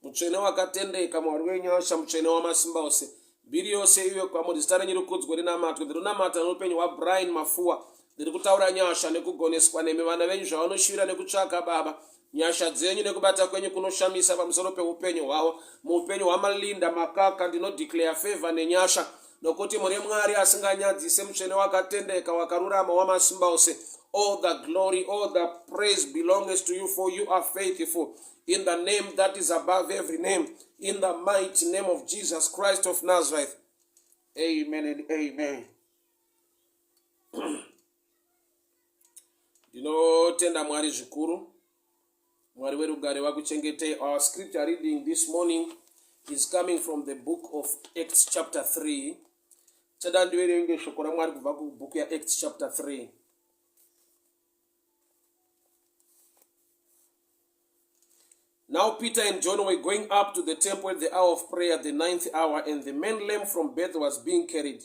Mutsvene wakatendeka, Mwari wenyasha, mutsvene wamasimba ose. Mbiri yose ive kwamuri, zita renyu rikudzwe rinamatwe. Ndinonamata noupenyu hwaBrian Mafuwa. Ndiri kutaura nyasha nekugoneswa nemi vana venyu zvavanoshuvira nekutsvaka Baba. Nyasha dzenyu nekubata kwenyu kunoshamisa pamusoro peupenyu hwavo. Muupenyu hwaMalinda Makaka ndinodeclare favor nenyasha nokuti muri Mwari asinganyadzise, mutsvene wakatendeka, wakarurama, wamasimba ose. All the glory, all the praise belongs to you, for you are faithful. In the name that is above every name, in the mighty name of Jesus Christ of Nazareth. Amen and amen. Ndinotenda Mwari zvikuru. Mwari werugare vakuchengetei. Our scripture reading this morning is coming from the book of Acts chapter 3. Chada ndiverenge shoko raMwari kubva kubhuku yaActs chapter 3. Now Peter and John were going up to the temple at the hour of prayer, the ninth hour, and the man lame from birth was being carried,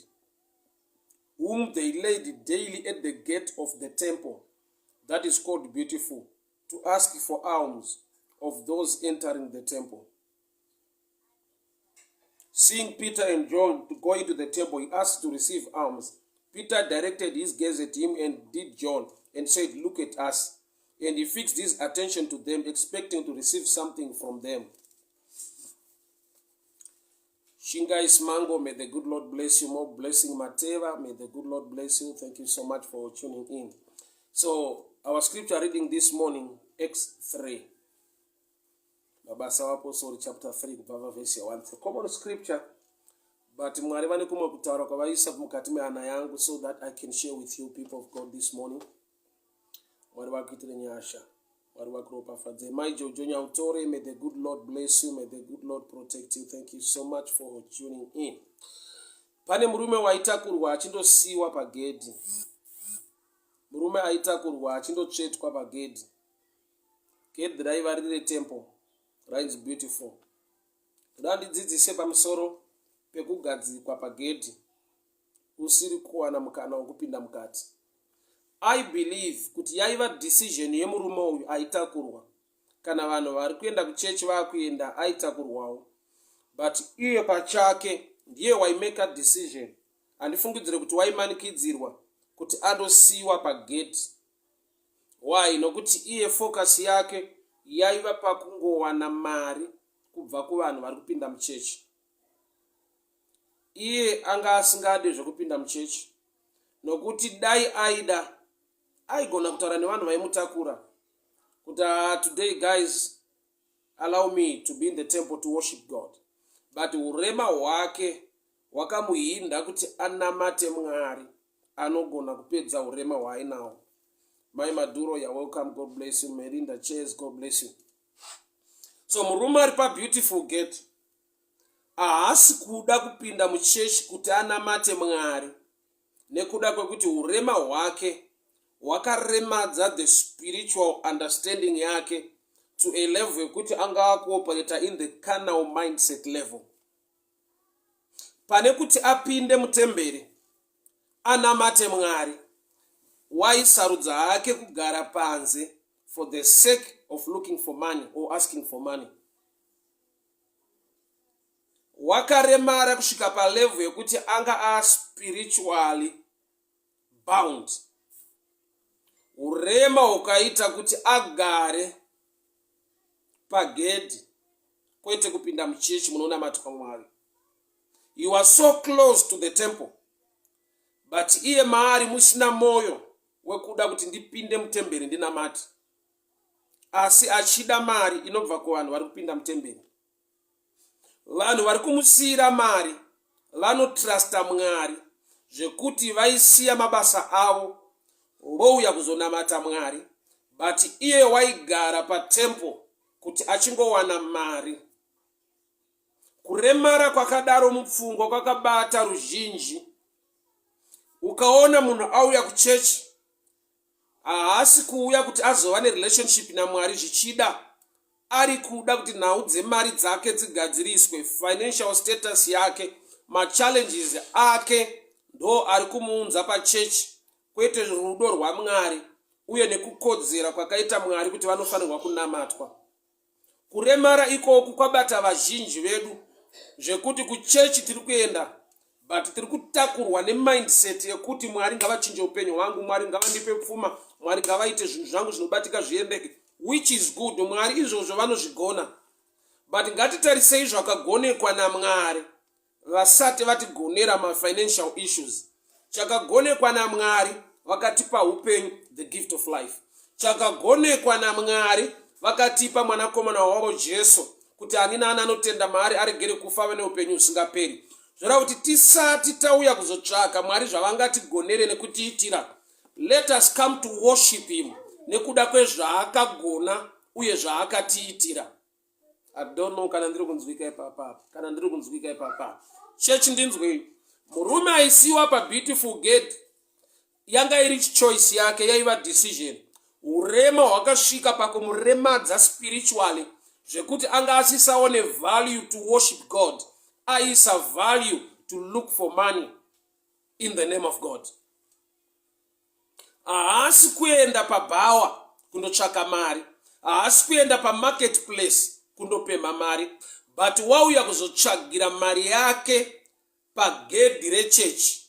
whom they laid daily at the gate of the temple, that is called Beautiful, to ask for alms of those entering the temple. Seeing Peter and John to go into the temple, he asked to receive alms. Peter directed his gaze at him and did John and said, Look at us. And he fixed his attention to them, expecting to receive something from them. Shingai Smango, may the good Lord bless you. More blessing, Mateva, may the good Lord bless you. Thank you so much for tuning in. So, our scripture reading this morning, Acts 3. Mabasa aVapostori chapter 3 kubva pavhesi ya 1. It's a common scripture but Mwari vane kumwe kutaura kwavaisa mukati mehana yangu so that I can share with you people of God this morning. Mwari vakuitire nyasha. Mwari vakuropafadze. Mai Jojo Nyautore, may the good Lord bless you. May the good Lord protect you. Thank you so much for tuning in. Pane murume waitakurwa achindosiiwa pagedhi. Murume aitakurwa achindotsvetwa pagedhi. Gedhi raiva riri retemple rainzi Beautiful. Ndoda ndidzidzise pamusoro pekugadzikwa pagedhi usiri kuwana mukana wekupinda mukati. I believe kuti yaiva decision yemurume uyu aitakurwa. Kana vanhu vari kuenda kuchechi vakuenda aitakurwawo. But iye pachake ndiye waimeka decision. Handifungidzire kuti waimanikidzirwa kuti andosiiwa pagedhi. Why? Nokuti iye focus yake yaiva pakungowana mari kubva kuvanhu vari kupinda muchechi. Iye anga asingade zvekupinda muchechi nokuti dai aida aigona kutaura nevanhu vaimutakura kuti ah, today guys allow me to be in the temple to worship God. But urema hwake hwakamuhinda kuti anamate Mwari anogona kupedza urema hwaainawo. Mai Maduro, you're welcome. God bless you. Merinda Chairs, God bless you. So murume ari paBeautiful Gate haasi kuda kupinda muchechi kuti anamate Mwari nekuda kwekuti urema hwake hwakaremadza the spiritual understanding yake to a level yekuti anga akuoperata in the carnal mindset level. Pane kuti apinde mutemberi anamate Mwari, waisarudza hake kugara panze for the sake of looking for money or asking for money. Wakaremara kusvika palevel yekuti anga aspiritually bound. Urema hukaita kuti agare pagedhi kwete kupinda muchechi munonamatwa Mwari. You are so close to the temple but iye maari musina moyo wekuda kuti ndipinde mutemberi ndinamate, asi achida mari inobva kuvanhu vari kupinda mutemberi. Vanhu vari kumusiira mari vanotrusta Mwari zvekuti vaisiya mabasa avo vouya kuzonamata Mwari, but iye waigara patemple kuti achingowana mari. Kuremara kwakadaro mupfungwa kwakabata ruzhinji. Ukaona munhu auya kuchechi haasi kuuya kuti azova nerelationship naMwari, zvichida ari kuda kuti nhau dzemari dzake dzigadziriswe, financial status yake, machallenges ake ndo ari kumuunza pachechi, kwete rudo rwaMwari uye nekukodzera kwakaita Mwari kuti vanofanirwa kunamatwa. Kuremara ikoku kwabata vazhinji vedu zvekuti kuchechi tiri kuenda but tiri kutakurwa nemindset yekuti Mwari ngavachinje upenyu hwangu, Mwari ngavandipe pfuma, Mwari ngavaite zvinhu zvangu zvinobatika zviendeke, which is good. Mwari izvozvo vanozvigona, but ngatitarisei zvakagonekwa naMwari vasati vatigonera mafinancial issues. Chakagonekwa naMwari, vakatipa upenyu, the gift of life. Chakagonekwa naMwari, vakatipa mwanakomana wavo Jesu, kuti ani naani anotenda maari aregere kufa ave neupenyu husingaperi. Zvoreva kuti tisati tauya kuzotsvaka Mwari zvavangatigonere nekutiitira, let us come to worship him nekuda kwezvaakagona uye zvaakatiitira. I don't know kana ndiri kunzwika ipapa, kana ndiri kunzwika ipapa. Chechi, ndinzwei. Murume aisiwa paBeautiful Gate yanga iri choice yake, yaiva decision. Urema hwakasvika pakumuremadza spiritually zvekuti anga asisaone value to worship God, aisa value to look for money in the name of God. Haasi kuenda pabhawa kundotsvaka mari, haasi kuenda pamarket place kundopemha mari, but wauya kuzotsvagira mari yake pagedhi rechechi.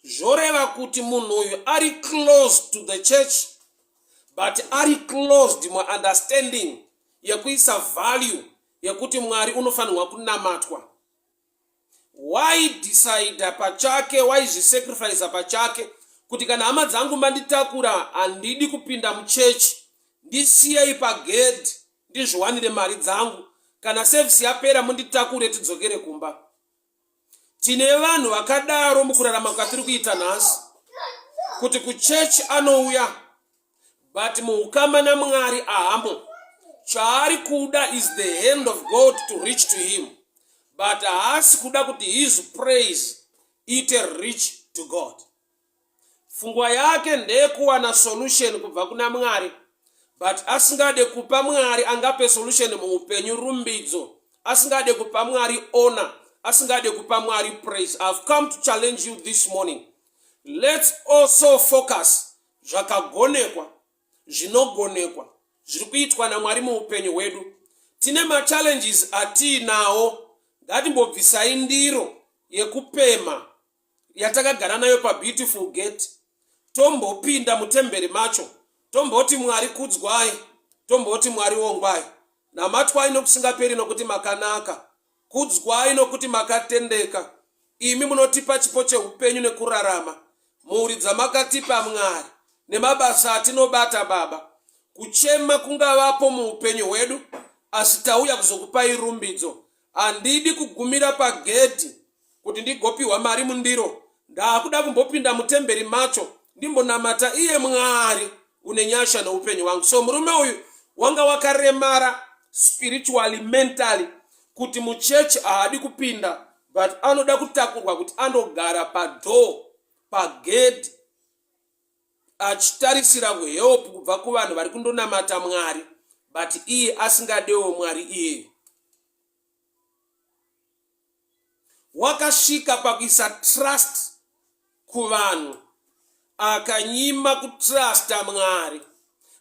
Zvoreva kuti munhu uyu ari close to the church, but ari closed muunderstanding yekuisa value yekuti Mwari unofanirwa kunamatwa. Waidecida pachake, waizvisacrifica pachake kuti kana hama dzangu manditakura, handidi kupinda muchechi, ndisiyei pagedhi ndizviwanire mari dzangu. Kana service yapera, munditakure tidzokere kumba. Tine vanhu vakadaro mukurarama kwatiri kuita nhasi, kuti kuchechi anouya, but muukama naMwari ahamo. Chaari kuda is the hand of God to reach to him, but haasi kuda kuti his praise ite reach to God. Pfungwa yake ndeyekuwana solution kubva kuna Mwari, but asingade kupa Mwari angape solution muupenyu rumbidzo, asingade kupa Mwari honor, asingade kupa Mwari praise. I've come to challenge you this morning. Let's also focus zvakagonekwa, zvinogonekwa, zviri kuitwa naMwari muupenyu hwedu. Tine machallenges atiinawo, ngatimbobvisai ndiro yekupema yatakagara nayo paBeautiful Gate, tombopinda mutemberi macho, tomboti Mwari kudzwai, tomboti Mwari wongwai, namatwai nokusingaperi, nokuti makanaka, kudzwai nokuti makatendeka. Imi munotipa chipo cheupenyu nekurarama, mhuri dzamakatipa Mwari, nemabasa atinobata. Baba, kuchema kungavapo muupenyu hwedu, asi tauya kuzokupai rumbidzo. Handidi kugumira pagedhi kuti ndigopiwa mari mundiro. Ndaakuda kumbopinda mutemberi macho, ndimbonamata iye Mwari une nyasha neupenyu hwangu. So murume uyu wanga wakaremara spiritually, mentally, kuti muchechi haadi kupinda, but anoda kutakurwa kuti andogara padoor, pagedhi, achitarisira help kubva kuvanhu vari kundonamata Mwari, but iye asingadewo Mwari iyeyo. Wakasvika pakuisa trust kuvanhu, akanyima kutrusta Mwari,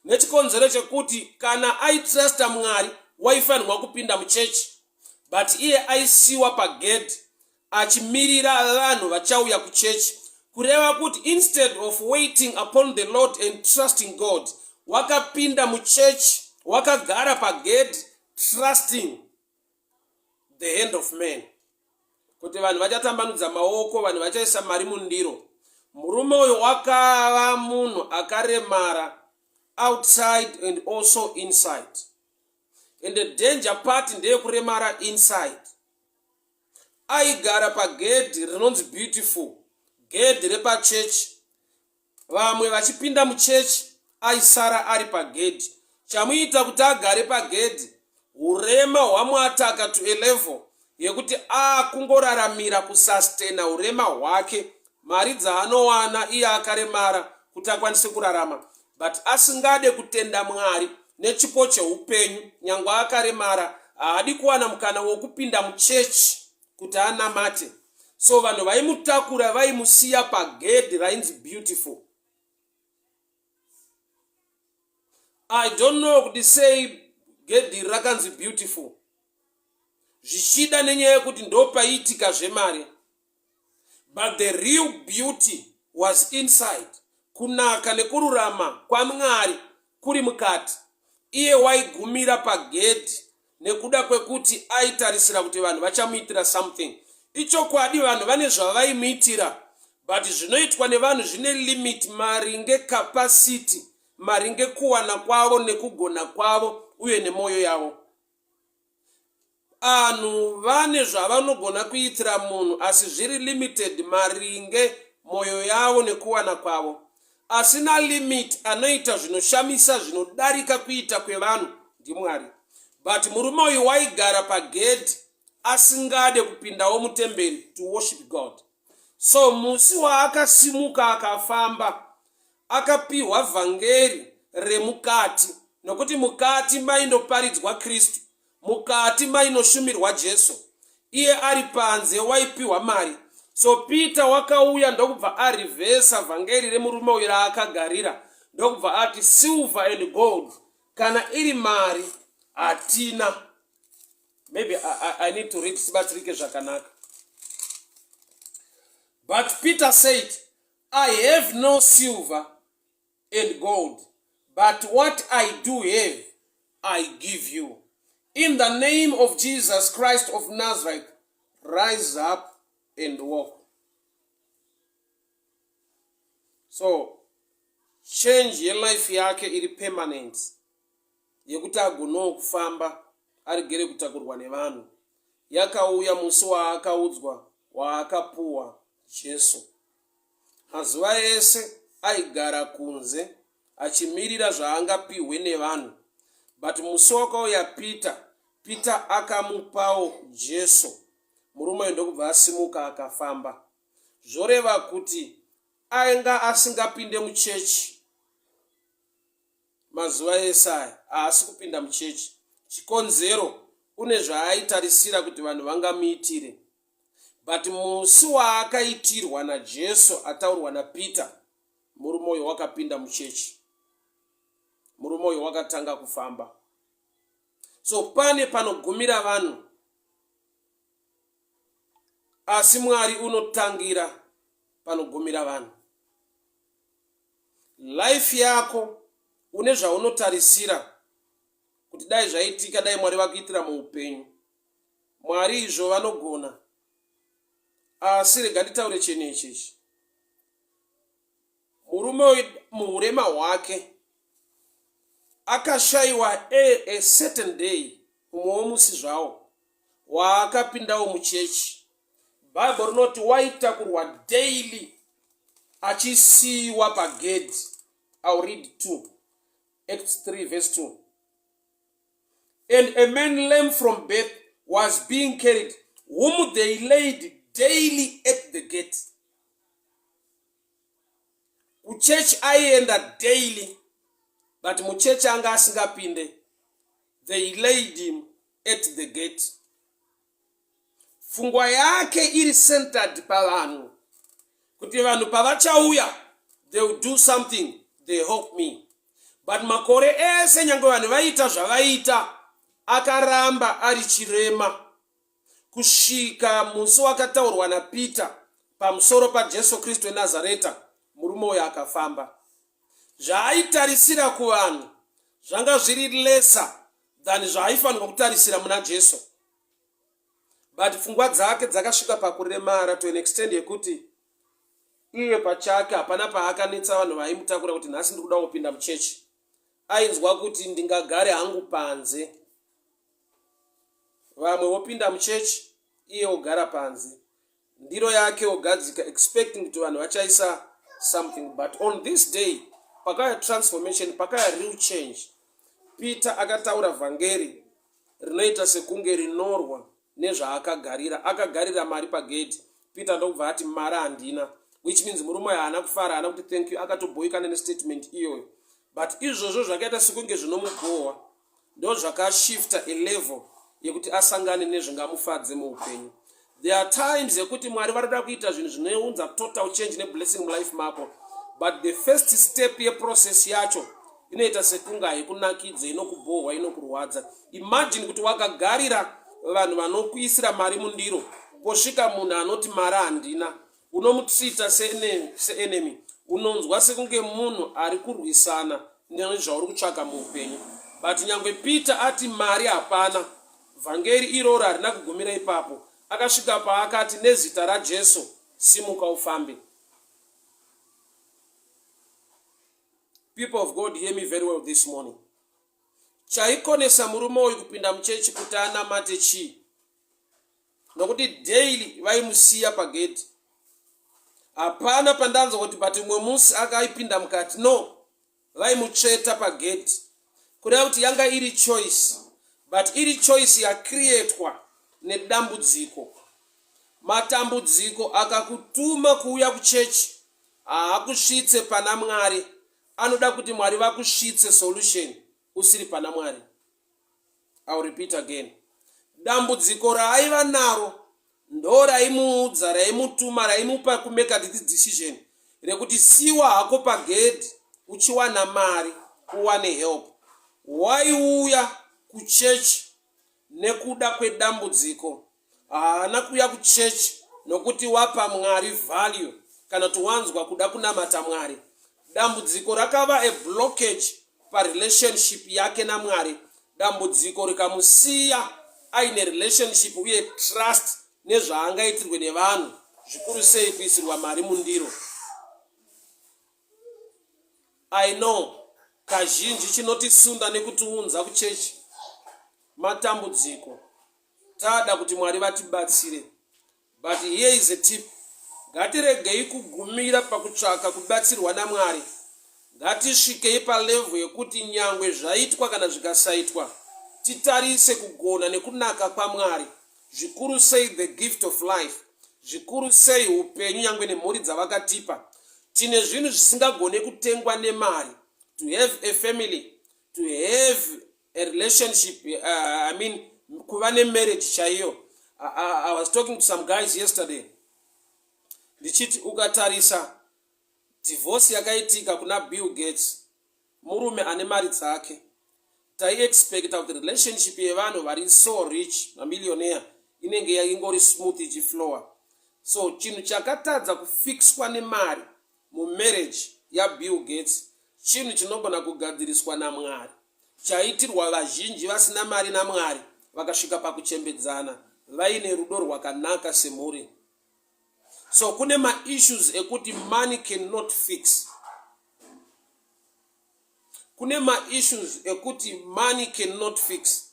nechikonzero chekuti kana aitrusta Mwari waifanirwa kupinda muchechi, but iye aisiwa pagedhi achimirira vanhu vachauya kuchechi. Kureva kuti instead of waiting upon the Lord and trusting God, wakapinda muchechi, wakagara pagedhi, trusting the hand of man, kuti vanhu vachatambanudza maoko, vanhu vachaisa mari mundiro. Murume uyu wakava munhu akaremara outside and also inside, and the danger part ndeyekuremara inside. Aigara pagedhi rinonzi Beautiful, gedhi repachechi. Vamwe vachipinda muchechi, aisara ari pagedhi. Chamuita kuti agare pagedhi, urema hwamuataka to a level yekuti akungoraramira kusustaina urema hwake, mari dzaanowana iye akaremara kuti akwanise kurarama, but asingade kutenda Mwari nechipo cheupenyu. Nyange akaremara, haadi kuwana mukana wokupinda muchechi kuti anamate. So vanhu vaimutakura vaimusiya pagedhi rainzi Beautiful. I don't know kuti sei. Gedhi iri rakanzi Beautiful, zvichida nenyaya yekuti ndopaiitika zvemari, but the real beauty was inside. Kunaka nekururama kwaMwari kuri mukati. Iye waigumira pagedhi nekuda kwekuti aitarisira kuti vanhu vachamuitira something. Ichokwadi, vanhu vane zvavaimuitira, but zvinoitwa nevanhu zvine limit maringe capacity, maringe kuwana kwavo nekugona kwavo uye nemwoyo yavo. Anhu vane zvavanogona kuitira munhu, asi zviri limited maringe mwoyo yavo nekuwana kwavo. Asina limit, anoita zvinoshamisa zvinodarika kuita kwevanhu, ndiMwari. But murume uyu waigara pagedhi asingade kupindawo mutemberi to worship God. So musi waakasimuka akafamba, akapiwa vhangeri remukati, nokuti mukati maindoparidzwa Kristu, mukati mainoshumirwa Jesu. Iye ari panze waipiwa mari. So Peter wakauya ndokubva arivhesa vhangeri remurume uyu raakagarira, ndokubva ati, "Silver and gold, kana iri mari, hatina." Maybe I need to read sibatsirike zvakanaka. But Peter said, "I have no silver and gold, but what I do have I give you. In the name of Jesus Christ of Nazareth, rise up and walk." So change yelife yake iri permanent, yekuti agonawo kufamba arigere kutakurwa nevanhu, yakauya musi waakaudzwa, waakapuwa Jesu. Mazuva ese aigara kunze achimirira zvaangapihwe nevanhu, but musi wakauya Peter, Peter akamupawo Jesu. Murume uyu ndokubva asimuka akafamba. Zvoreva kuti ainga asingapinde muchechi mazuva ese aya, haasi kupinda muchechi. Chikonzero, une zvaaitarisira kuti vanhu vangamuitire, but musi waakaitirwa naJesu ataurwa naPeter, murume uyu wakapinda muchechi, murume uyu wakatanga kufamba. So pane panogumira vanhu, asi Mwari unotangira panogumira vanhu. Life yako, une zvaunotarisira kuti dai zvaitika, dai Mwari vakuitira muupenyu. Mwari izvo vanogona, asi rega nditaure chinhu ichichi. Murume uyu muurema hwake akashayiwa a certain day, mumwewo musi zvawo waakapindawo muchechi. Bhaibheri rinoti waitakurwa daily achisiyiwa pagedhi. I'll read 2, Acts 3 verse 2. "And a man lame from birth was being carried, whom they laid daily at the gate." Kuchechi aienda daily, but muchechi anga asingapinde. They laid him at the gate. Pfungwa yake iri centered pavanhu, kuti vanhu pavachauya they will do something, they help me. But makore ese, nyange vanhu vaita zvavaita, akaramba ari chirema kusvika musi wakataurwa naPeter pamusoro paJesu Kristu weNazareta. Murume uyo akafamba. Zvaaitarisira kuvanhu zvanga zviri lesser than zvaaifanirwa kutarisira muna Jesu, but pfungwa dzake dzakasvika pakuremara to an extent yekuti iye pachake hapana paakanetsa vanhu vaimutakura kuti, "Nhasi ndiri kuda kupinda muchechi." Ainzwa kuti, "Ndingagare hangu panze." Vamwe vopinda muchechi, iye ogara panze, ndiro yake ogadzika, expecting kuti vanhu vachaisa something. But on this day pakauya transformation, pakauya real change. Peter akataura vhangeri rinoita sekunge rinorwa nezvaakagarira. Akagarira mari pagedhi. Peter ndokubva ati, "Mari handina," which means murume uyo haana kufara, haana kuti thank you, akatobhoikana nestatement iyoyo. But izvozvo zvakaita sekunge zvinomubhohwa, ndo zvakashifta a level yekuti asangane nezvingamufadze muupenyu. There are times yekuti Mwari varikuda kuita zvinhu zvinounza total change neblessing mulife mako, but the first step yeprocess yacho Inoita sekunge haikunakidze, inokubhohwa, inokurwadza. Imagine kuti wakagarira vanhu vanokuisira mari mundiro, posvika munhu anoti mari handina. Unomutrita seenemy, unonzwa sekunge munhu ari kurwisana nezvauri kutsvaka muupenyu. But nyangwe Peter ati mari hapana, vhangeri iroro harina kugumira ipapo. Akasvika paakati, nezita raJesu simuka ufambe. People of God, hear me very well this morning. Chaikonesa murume uyu kupinda muchechi kuti anamate chii? Nokuti daily vaimusiya pagedhi. Hapana pandanzwa kuti but umwe musi akaipinda mukati. No, vaimutsveta pagedhi. Kureva kuti yanga iri choice, but iri choice yacreatwa nedambudziko. Matambudziko akakutuma kuuya kuchechi haakusvitse pana Mwari. Anoda kuti Mwari vakusvitse solution usiri pana Mwari. I'll repeat again. Dambudziko raaiva naro ndo raimuudza, raimutuma, raimupa kumeka this decision rekuti siwa hako pagedhi uchiwana mari uwane help. Waiuya kuchechi nekuda kwedambudziko. Haana kuuya kuchechi nokuti wapa Mwari value kana kuti wanzwa kuda kunamata Mwari. Dambudziko rakava a blockage parelationship yake naMwari. Dambudziko rikamusiya aine relationship uye trust nezvaangaitirwe nevanhu, zvikuru sei kuisirwa mari mundiro. I know kazhinji chinotisunda nekutiunza kuchechi matambudziko, tada kuti Mwari vatibatsire. But here is a tip: ngatiregei kugumira pakutsvaka kubatsirwa naMwari. Ngatisvikei palevel yekuti nyangwe zvaitwa kana zvikasaitwa, titarise kugona nekunaka kwaMwari, zvikuru sei the gift of life, zvikuru sei upenyu nyangwe nemhuri dzavakatipa. Tine zvinhu zvisingagone kutengwa nemari. To have a family, to have a relationship, I mean, kuva nemarriage chaiyo. I was talking to some guys yesterday ndichiti ukatarisa divorce yakaitika kuna Bill Gates, murume ane mari dzake, taiexpecta kuti relationship yevanhu vari so rich, mamillionaire, inenge yaingori smooth ichiflowa. So chinhu chakatadza kufixwa nemari mumarriage yaBill Gates, chinhu chinogona kugadziriswa naMwari, chaitirwa vazhinji vasina mari naMwari, vakasvika pakuchembedzana vaine rudo rwakanaka semhuri. So kune maissues ekuti money cannot fix. Kune maissues ekuti money cannot fix.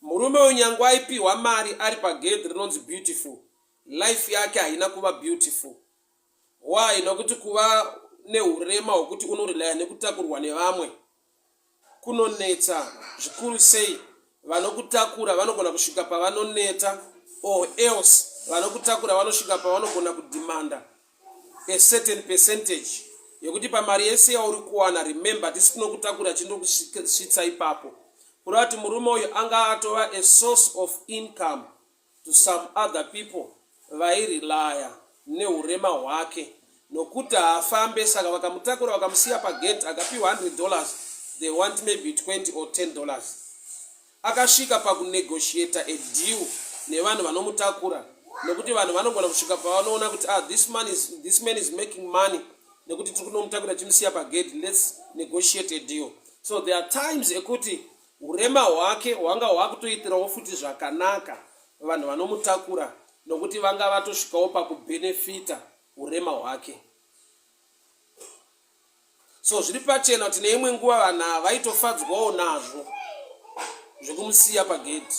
Murume uyu nyange aipiwa mari ari pagedhi rinonzi Beautiful, life yake haina kuva beautiful. Why? Nokuti kuva neurema hwekuti unorelaya nekutakurwa nevamwe kunonetsa, zvikuru sei vanokutakura vanogona kusvika pavanoneta, or else vanokutakura vanosvika pavanogona kudhimanda a certain percentage yekuti pamari yese yauri kuwana, remember, tisi tinokutakura chindokusvitsa ipapo. Kureva kuti murume uyu anga atova a source of income to some other people vairelaya neurema hwake, nokuti haafambe. Saka vakamutakura, vakamusiya pagate, akapiwa $100, they want maybe 20 or $10. Akasvika pakunegotiata a deal nevanhu vanomutakura, nekuti vanhu vanogona kusvika pavanoona kuti, ah, this man is making money nekuti tiri kunomutakura chimusiya pagate, let's negotiate a deal. So there are times ekuti urema hwake hwanga hwakutoitirawo futi zvakanaka vanhu vanomutakura, nokuti vanga vatosvikawo pakubhenefita urema hwake. So zviri pachena kuti neimwe nguva vanhu ava vaitofadzwawo nazvo zvekumusiya pagedhi.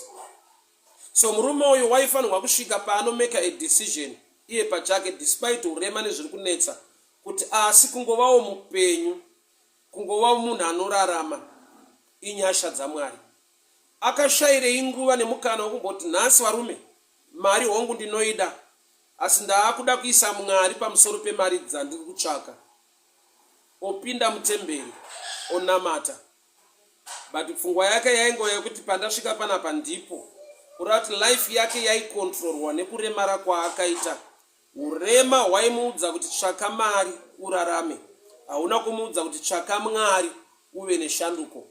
So murume uyu waifanirwa kusvika paanomeka a decision iye pachake, despite urema nezviri kunetsa, kuti asi kungovawo mupenyu, kungova munhu anorarama, inyasha dzaMwari. Akashayirei nguva nemukana wekumboti, nhasi varume, mari hongu ndinoida, asi ndaakuda kuisa Mwari pamusoro pemari dzandiri kutsvaka? Opinda mutemberi, onamata, but pfungwa yake yaingova yekuti pandasvika panapa ndipo. Kureva kuti life yake yaikontrorwa nekuremara kwaakaita. Urema hwaimuudza kuti tsvaka mari urarame. Hauna kumuudza kuti tsvaka Mwari uve neshanduko.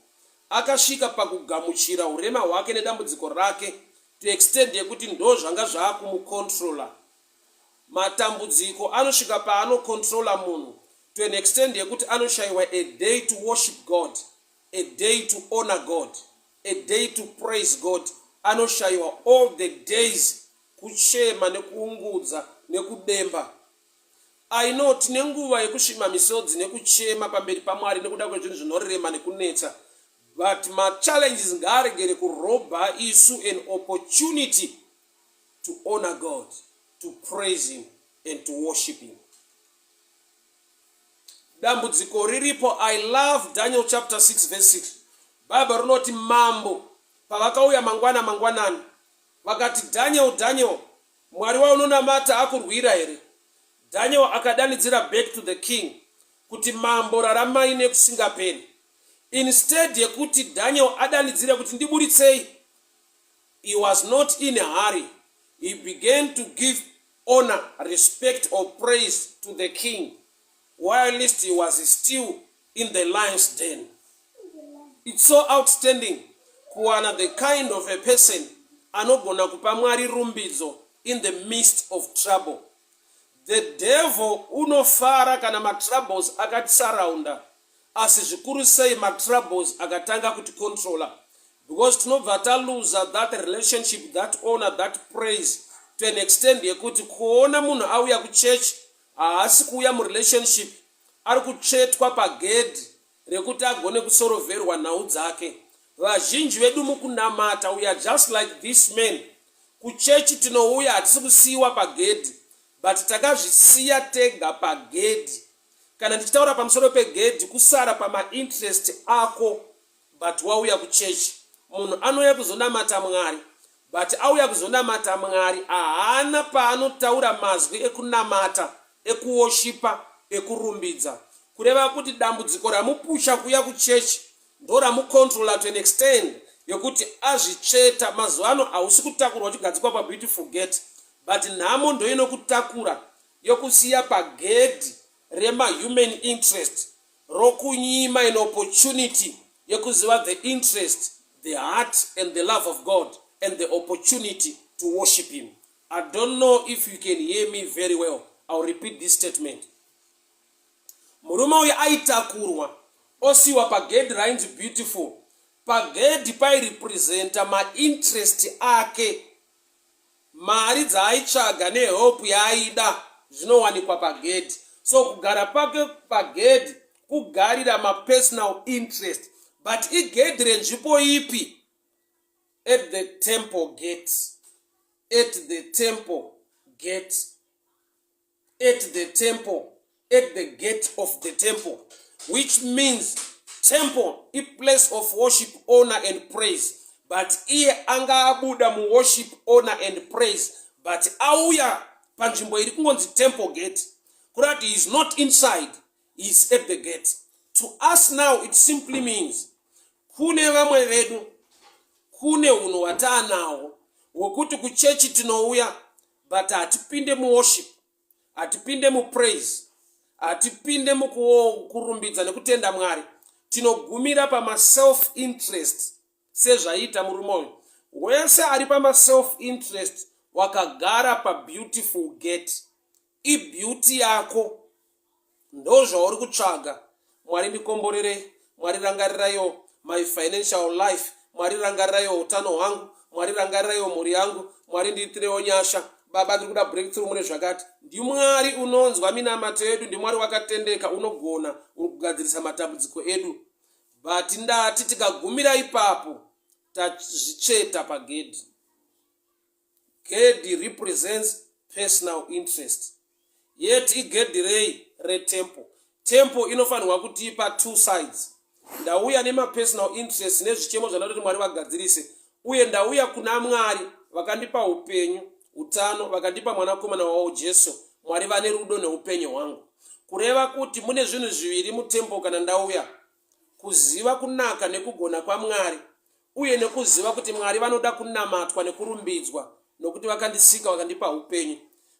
Akasvika pakugamuchira urema hwake nedambudziko rake to extend yekuti ndo zvanga zvakumucontrola. Matambudziko anosvika paanocontrola munhu to an extent yekuti anoshayiwa a day to worship God, a day to honor God, a day to praise God. Anoshayiwa all the days kuchema nekuungudza nekudemba. I know tine nguva yekusvima misodzi nekuchema pamberi paMwari nekuda kwezvinhu zvinorema nekunetsa, but machallenges ngaaregere kurobha isu an opportunity to honor God, to praise him and to worship him. Dambudziko riripo. I love Daniel chapter 6 verse 6. Bible rinoti mambo pavakauya mangwana mangwanani vakati, "Daniel, Daniel, Mwari waunonamata akurwira here?" Daniel akadanidzira back to the king kuti, "Mambo, raramai nekusingaperi." Instead yekuti Daniel adanidzire kuti ndiburitsei, he was not in a hurry. He began to give honor, respect or praise to the king whilst he was still in the lion's den. It's so outstanding kuwana the kind of a person anogona kupa Mwari rumbidzo in the midst of trouble. The devil unofara kana matroubles akatisurrounda, asi zvikuru sei matroubles akatanga kuticontrola, because tinobva taluza that relationship, that honor, that praise, to an extent yekuti kuona munhu auya kuchechi, haasi kuuya murelationship, ari kutsvetwa pagedhi rekuti agone kusorovherwa nhau dzake. Vazhinji vedu mukunamata, we are just like this man. Kuchechi tinouya, hatisi kusiyiwa pagedhi, but takazvisiya tega pagedhi. Kana ndichitaura pamusoro pegedhi, kusara pamainterest ako, but wauya kuchechi. Munhu anouya kuzonamata Mwari, but auya kuzonamata Mwari, haana paanotaura mazwi ekunamata, ekuworshipa, ekurumbidza. Kureva kuti dambudziko ramupusha kuuya kuchechi ndo ramucontrola to an extent yekuti azvitsveta. Mazuva ano hausi kutakurwa uchigadzikwa pabeautiful gate, but nhamo ndo inokutakura yokusiya pagedhi remahuman interest, rokunyima an opportunity yekuziva the interest, the heart and the love of God and the opportunity to worship him. I don't know if you can hear me very well. I'll repeat this statement. Murume uyu aitakurwa osiyiwa pagedhi rainzi Beautiful. Pagedhi pairepresenta mainterest ake, mari dzaaitsvaga nehope yaaida zvinowanikwa pagedhi. So kugara pake pagedhi kugarira mapersonal interest, but igedhi renzvimbo ipi? At the temple gate, at the temple gate, at the temple, at the gate of the temple, which means temple iplace of worship, honor and praise, but iye anga abuda muworship, honor and praise, but auya panzvimbo iri kungonzi temple gate, kurati he is not inside, he is at the gate. To us now, it simply means kune vamwe vedu kune unhu hwataanawo hwekuti kuchechi tinouya, but hatipinde muworship, hatipinde mupraise, hatipinde mukurumbidza nekutenda Mwari. Tinogumira pamaself interest sezvaiita murume uyu. Wese ari pamaself interest wakagara pabeautiful gate. Ibeauty yako ndo zvauri kutsvaga. Mwari ndikomborerei, Mwari rangariraiwo my financial life, Mwari rangariraiwo utano hwangu, Mwari rangariraiwo mhuri yangu, Mwari ndiitirewo nyasha, Baba ndiri kuda breakthrough mune zvakati. NdiMwari unonzwa minamato yedu, ndiMwari wakatendeka, unogona kugadzirisa matambudziko edu, but ndati tikagumira ipapo, tazvitsveta pagedhi. Gedhi represents personal interest, yet igedhi rei? Retemple. Temple inofanirwa kutipa two sides. Ndauya nemapersonal interest nezvichemo zvandada kuti Mwari vagadzirise, uye ndauya kuna Mwari vakandipa upenyu, utano, vakandipa mwanakomana wavo Jesu. Mwari vane rudo neupenyu hwangu. Kureva kuti mune zvinhu zviviri mutemple kana ndauya: kuziva kunaka nekugona kwaMwari, uye nekuziva kuti Mwari vanoda kunamatwa nekurumbidzwa nokuti vakandisika, vakandipa upenyu.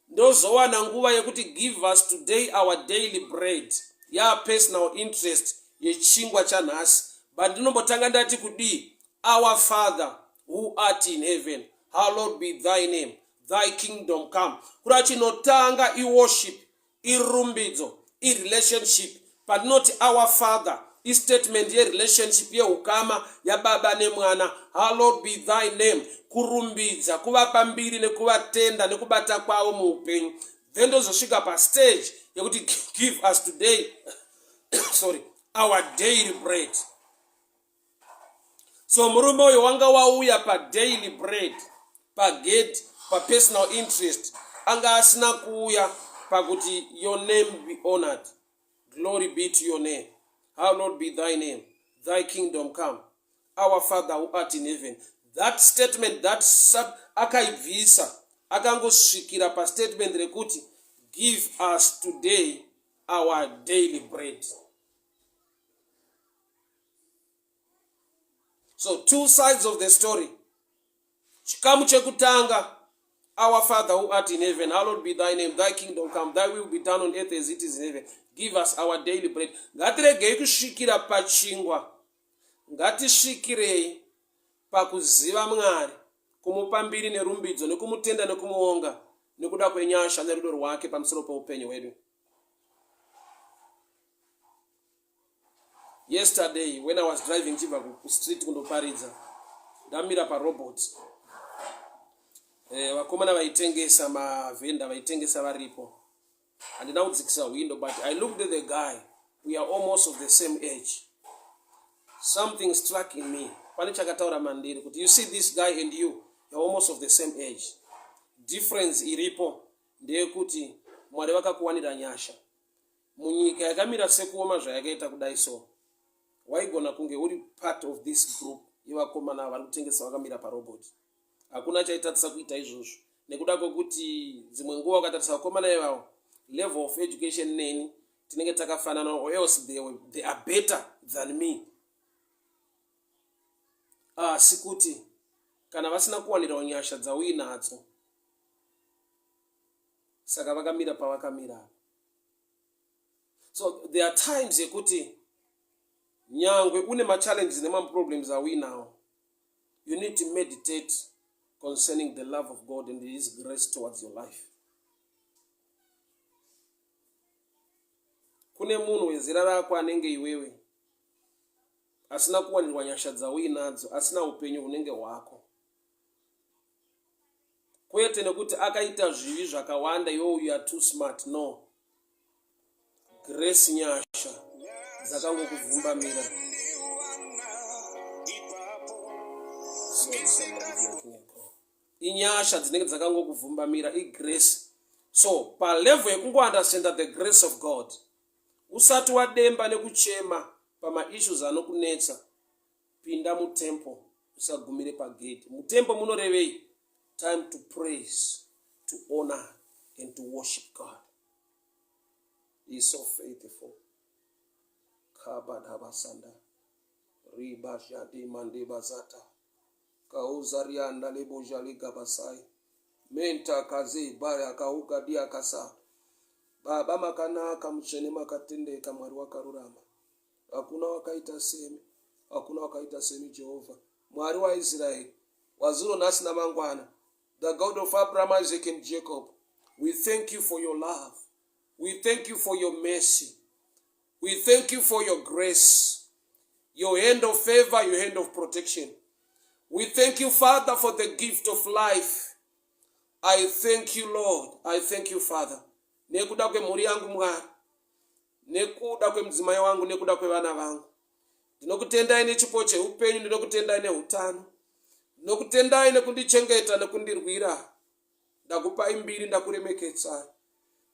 Ndozowana nguva yekuti, "Give us today our daily bread." Ya personal interest yechingwa chanhasi. But ndinombotanga ndati kudii? Our Father who art in heaven, hallowed be thy name, thy kingdom come. Kura chinotanga iworship, irumbidzo, irelationship. Pandinoti our Father, istatement yerelationship yehukama yababa nemwana. Hallowed be thy name, kurumbidza, kuvapa mbiri nekuvatenda nekubata kwavo muupenyu. Then ndozosvika pastage yekuti give us today sorry our daily bread. So murume uyo wanga wauya padaily bread, pagate, papersonal interest, anga asina kuuya pakuti your name be honored, glory be to your name, hallowed be thy name, thy kingdom come, our Father who art in heaven. That statement, that sub, akaibvisa, akangosvikira pastatement rekuti give us today our daily bread. So two sides of the story. Chikamu chekutanga, our Father who art in heaven, hallowed be thy name, thy kingdom come, thy will be done on earth as it is in heaven. Give us our daily bread. Ngatiregei kusvikira pachingwa. Ngatisvikirei pakuziva Mwari, kumupa mbiri nerumbidzo nekumutenda nekumuonga nekuda kwenyasha nerudo rwake pamusoro peupenyu hwedu. Yesterday when I was driving chibva kustreet kundoparidza, ndamira parobot, vakomana vaitengesa, mavhenda vaitengesa varipo. Handina kudzikisa window, but I looked at the guy. We are almost of the same age. Something struck in me. Pane chakataura mandiri kuti you see this guy and you, you're almost of the same age. Difference iripo ndeyekuti Mwari vakakuwanira nyasha. Munyika yakamira sekuoma zvayakaita kudai so, waigona kunge uri part of this group yevakomana vari kutengesa vakamira parobot. Hakuna chaitatisa kuita izvozvo nekuda kwekuti dzimwe nguva ukatarisa vakomana ivavo, level of education neni tinenge takafanana, or else they are better than me. Asi kuti kana vasina kuwanirawo nyasha dzauinadzo, saka vakamira pavakamira. So there are times yekuti nyangwe une machallenges nemaproblems auinawo, you need to meditate concerning the love of God and his grace towards your life. Kune munhu wezera rako anenge iwewe asina kuwanirwa nyasha dzauinadzo, asina upenyu hunenge hwako. Kwete nekuti akaita zvivi zvakawanda, iwe you are too smart. No. Grace, nyasha dzakangokuvhumbamira. Sorry, somebody is making a call. Inyasha dzinenge dzakangokuvhumbamira, igrace. So palevel yekungounderstanda the grace of God, usati wademba nekuchema pamaissues anokunetsa, pinda mutemple, usagumire pagate. Mutemple munorevei? Time to praise, to honor and to worship God. He is so faithful. Kabadabasanda ribashadi mandebazata kauzarianda lebozhaligabasai menta kaze baya kaugadia kasa. Baba makanaka, mutsvene, makatendeka, Mwari wakarurama. Hakuna wakaita semi, hakuna wakaita semi Jehovha, Mwari waIsraeri, wazuro, nhasi namangwana, the God of Abraham, Isaac and Jacob. We thank you for your love. We thank you for your mercy. We thank you for your grace, your hand of favor, your hand of protection. We thank you, Father, for the gift of life. I thank you, Lord. I thank you, Father. Nekuda kwemhuri yangu, Mwari, nekuda kwemudzimai wangu, nekuda kwevana vangu. Ndinokutendai nechipo cheupenyu, ndinokutendai neutano. Ndinokutendai nekundichengeta nekundirwira. Ndakupai mbiri, ndakuremekedzai.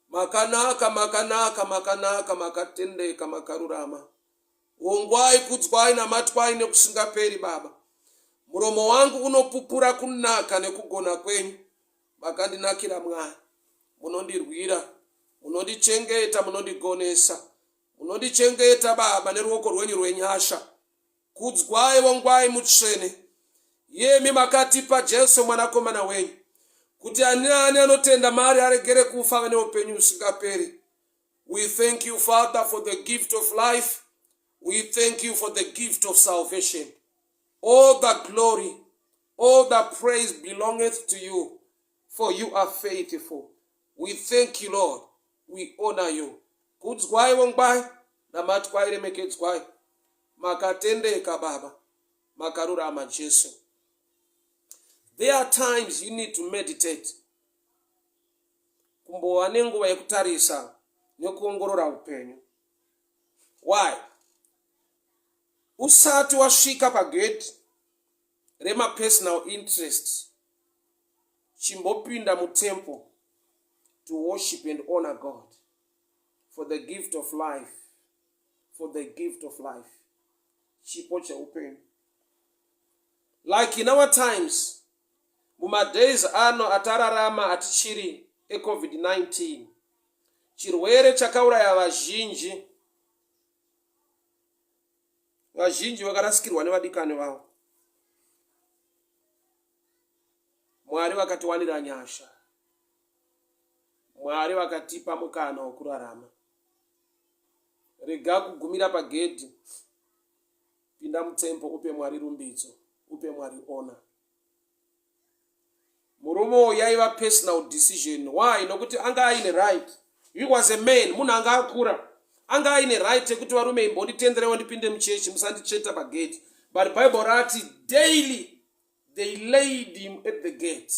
Makanaka, makanaka, makanaka, makatendeka, makarurama. Ongwai, kudzwai, namatwai nekusingaperi, Baba. Muromo wangu unopupura kunaka nekugona kwenyu. Makandinakira, Mwari. Munondirwira, munondichengeta, munondigonesa. Munondichengeta, Baba, neruoko rwenyu rwenyasha. Kudzwai, vongwai, mutsvene. Yemi makatipa Jesu mwanakomana wenyu, kuti ani naani anotenda maari aregere kufa ave neupenyu husingaperi. We thank you, Father, for the gift of life. We thank you for the gift of salvation. All the glory, all the praise belongeth to you, for you are faithful. We thank you, Lord. We honor you. Kudzwai vongwai, namatwai remekedzwai. Makatendeka Baba, makarurama Jesu. There are times you need to meditate. Kumbova nenguva yekutarisa nekuongorora upenyu. Why? Usati wasvika pagate remapersonal interest, chimbopinda mutemple to worship and honor God for the gift of life, for the gift of life, chipo cheupenyu. Like in our times, mumadays ano atararama atichiri eCovid-19, chirwere chakauraya vazhinji, vazhinji vakarasikirwa nevadikani vavo. Mwari vakatiwanira nyasha, Mwari vakatipa mukana wokurarama. Rega kugumira pagedhi, pinda mutempo upe Mwari rumbidzo, upe Mwari ona. Murume uyu yaiva personal decision. Why? Nokuti anga aine right. He was a man, munhu anga akura, anga aine right yekuti varume imbonditenderewo ndipinde muchechi, musandicheta pagate. But Bible rati daily they laid him at the gate.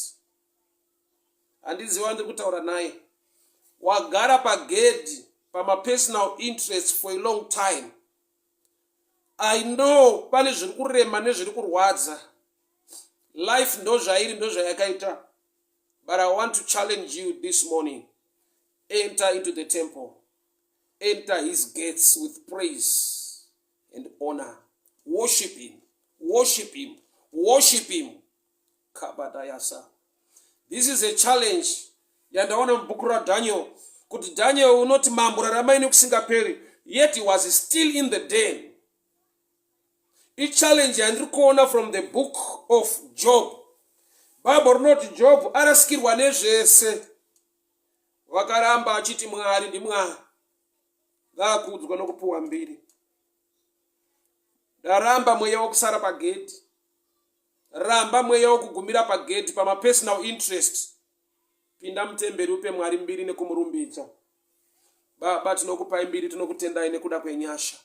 Handiziva ndiri kutaura naye. Wagara pagedhi pamapersonal interests for a long time. I know pane zviri kurema nezviri kurwadza. Life ndo zvairi, ndo zvayakaita. But I want to challenge you this morning. Enter into the temple. Enter his gates with praise and honor. Worship him. Worship him. Worship him. Kabadayasa. This is a challenge yandaona mubhuku raDaniel, kuti Daniel unoti mambo raramai nekusingaperi, yet he was still in the den. Ichallenge yandiri kuona from the book of Job. Bible rinoti Job arasikirwa nezvese, vakaramba achiti Mwari ndiMwari, ngaakudzwa nokupiwa mbiri. Ndaramba mweya wokusara pagedhi. Ramba mweya wokugumira pagedhi pamapersonal interest. Pinda mutemberi upe Mwari mbiri nekumurumbidza. Baba, tinokupai mbiri, tinokutendai nekuda kwenyasha.